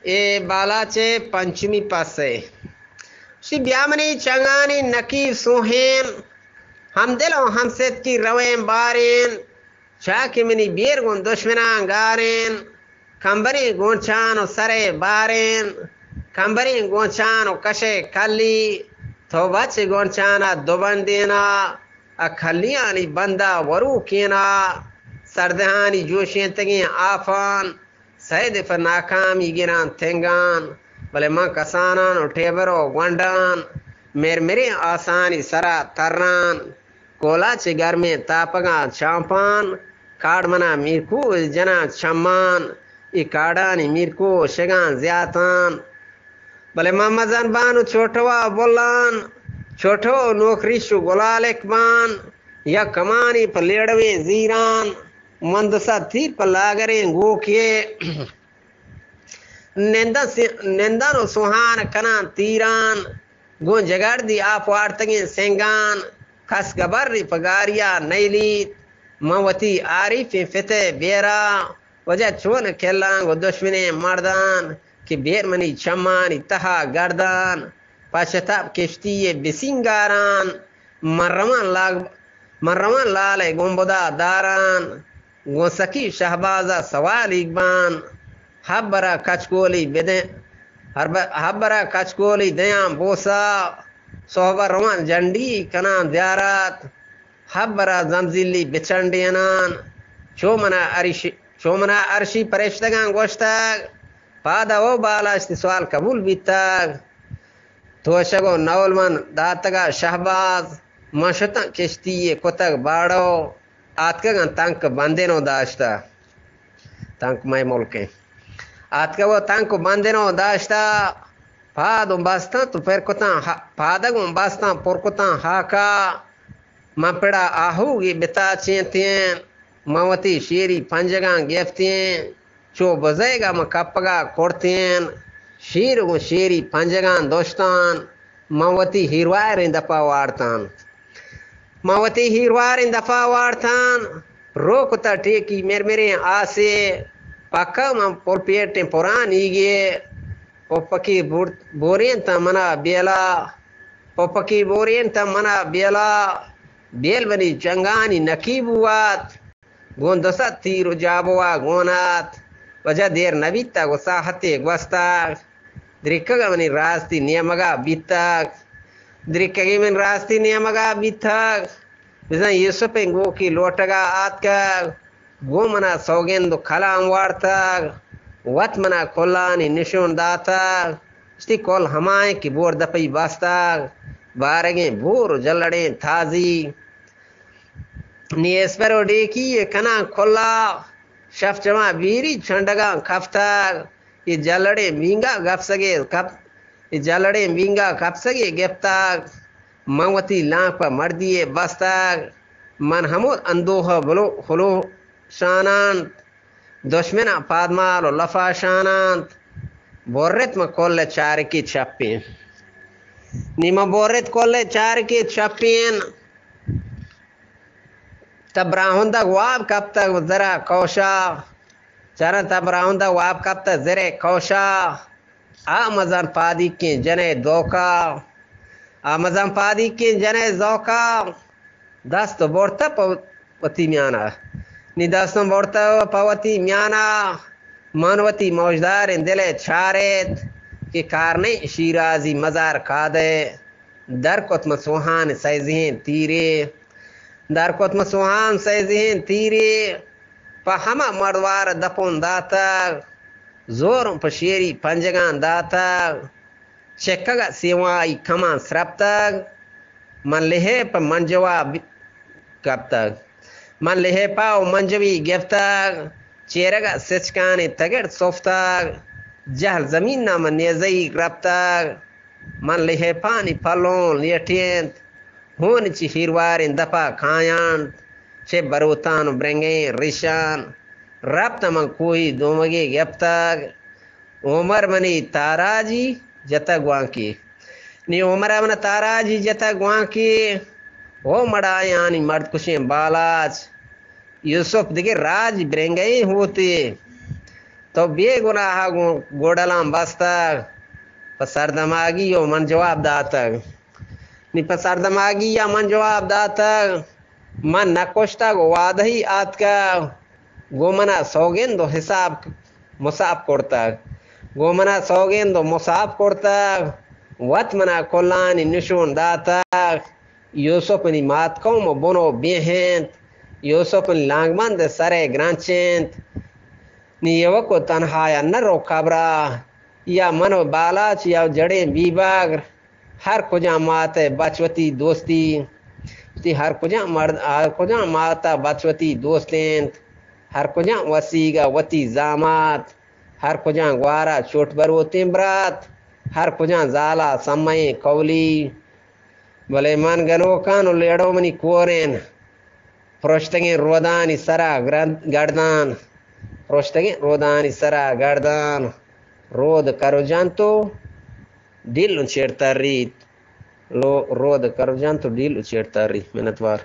اے بالاچ ءِ پنچمی پس ءَ۔ شی بیا منی چنگانی نکی سوہین، ہمدل و ہمسدکی رویں بارین، چاکہ منی بیر گوں دشمناں گارین، کمبریں گونچان و سرے بارین، کمبریں گونچان و کشے کلی، تو بچ گونچانا دو بندینا، ا کلیانی بندا وروکینا، سردہانی جوشینتگیں آفان، سید پہ ناکامی گران تنگان، بلے من کسانان و ٹیبر و گونڈان، مرمریں آسانی سرا تران، کولا چہ گرمیں تاپگاں چامپان، کاڑ منا میرکو جناں چمان، ای کاڑانی میرکو شگاں زیاتان۔ بلے من مزن بان و چوٹوا بلان، چوٹو نوکریش و گلالک بان، یک کمانی پہ لیڑویں زیران، من دو سد تیر پہ لاگریں گوکے، نندن س-، نندن و سوہان کنان تیران، گوں جگردی آپ وارتگیں سنگان، کس گبری پہ گاریا نیلیت، من وتی عارفیں فتح بیرا، وجہ چون کلان گوں دشمنیں مردان، کہ بیر منی چمانی تہا گردان، پہ شتاب کشتی بسینگاران، من روان لاگ، من روان لال گنبدا داران، گوں سکی شہبازا سوالیگ بان، ہبرا کچکولی بدے، ہرب-، ہبرا کچکولی دیاں بوسا، صحبہ روان جنڈی کنان زیارت، ہبرا زمزیلی بچنڈینان، چو منا عرشی، چو منا عرشی پرشتگاں گوشتگ، پادا او بالاچ تئی سوال قبول بیتگ۔ توشگ و نول من داتگا شہباز، من شتاں کشتی یے کتگ باڑو، آتکگاں تنک بندین و داشتہ۔ تنک مئے ملکیں۔ آتکگ و تنک و بندین و داشتہ، پاد و بستاں تو پر کتاں ہا-، پادگ و بستاں پر کتاں ہاکا، من پڑا آہوگی بتاچینتین، من وتی شیری پنجگاں گپتین، چو بزیگا من کپگا کرتین، شیر گوں شیری پنجگاں دوشتان، من وتی ہیرواریں دپا وارتان۔ من وتی ہیرواریں دپا وارتان، روک تا ٹیکی مرمریں آسے، پکا من پرپیٹیں پرانیگے، پپکی بور-، بورین تا منا بیلا، پپکی بورین تا منا بیلا، بیل منی چنگانی نکی بوات، گوں دو سد تیر و جابوا گونات، وجہ دیر نبیتگ و ساہتے گوستگ، درکگ منی راستی نیمگا بیتگ، درکگی من راستی نیمگا بیتگ، بزاں یوسفیں گوکی لوٹگا آتکگ، گوں منا سوگند و کلام وارتگ، وت منا کلانی نشون داتگ، اشتی کل ہمائیں کہ بور دپئی بستگ، بارگیں بور و جلڑیں تازی۔ نی اسپر و ڈیکی ء کناں کلا، شف چما بیری چنڈگاں کفتگ، اے جلڑیں مینگا گپسگے کپ-، اے جلڑیں مینگا کپسگے گپتگ، من وتی لانک پہ مردی ء بستگ، من ہمود اندوہ بلو خلو شانانت۔ دشمناں پادمال و لفا شانانت، برت من کل چارکی چپین۔ نی من برت کل چارکی چپین۔ تہ براہندگ واب کپتگ زرا کوشا۔ چرا تہ براہندگ واب کپتگ زرے کوشا۔ آ مزن پادیکیں جنے دوکا۔ آ مزن پادیکیں جنے زوکا۔ دست برتہ پہ وتی میانا۔ نی دستم برتہ پہ وتی میانا۔ من وتی موجداریں دل ء چاریت کہ کارنیں شیرازی مزار کادے۔ در کت من سوہان سیزہیں تیرے۔ در کت من سوہان سیزہیں تیرے۔ پہ ہما مردوار دپون داتگ۔ زورم پہ شیری پنجگان داتگ۔ چکگ ء سیوائی کمان سرپتگ، من لہیپ ء منجوا بی-، کپتگ۔ من لہیپا و منجوی گپتگ، چیرگ ء سچکانی تگڑ سفتگ، جہل زمین ء من نیزئی رپتگ۔ من لہیپانی پلون لیٹینت، ہون چی ہیرواریں دپا کاینت، چہ بروتان و برنگیں ریشان رپت من کوہی دومگے گپتگ۔ عمر منی تاراجی جتگ گوانکی۔ نی عمر من تاراجی جتگ گوانکی۔ او مڑایانی مرد کشیں بالاچ۔ یوسف دگہ راج برنگئے ہوتے۔ تو بے گناہ گوں گوڈلاں بستگ۔ پہ سردماگی ءَ من جواب داتگ۔ نی پہ سردماگی ءَ من جواب داتگ، من نہ کشتگ ءُ وعدہی آتکگ۔ گوں منا سوگند ءُ حساب مصاب کرتگ۔ گوں منا سوگند ءُ مصاب کرتگ۔ وت منا کلانی نشون داتگ۔ یوسف نی مات قوم ءِ بن ءُ بیہ انت۔ یوسف نی لانگبند ءِ سر ءَ گرنچ انت۔ نی ایوک ءُ تنہایا نہ رو قبرا، یا من ءُ بالاچ یا جڑیں بیبگر۔ ہر کجام مات ءِ بچ وتی دوستی، وتی ہر کجام مرد، ہر کجام مات ءِ بچ وتی دوست انت۔ ہر کجام وسیگ ءَ وتی زامات، ہر کجام گوار ءَ چوٹ بروتیں برات، ہر کجام زال ءَ سمئیں کولی۔ بلے من گنوکاں ءُ لیڑو منی کورین، پرشتگیں رودانی سرا گرند-، گردان، پرشتگیں رودانی سرا گردان، رود کر جنت ءُ ڈیل چیر تریت۔ لو-، رود کر جنت ءُ ڈیل چیر تریت۔ منتوار۔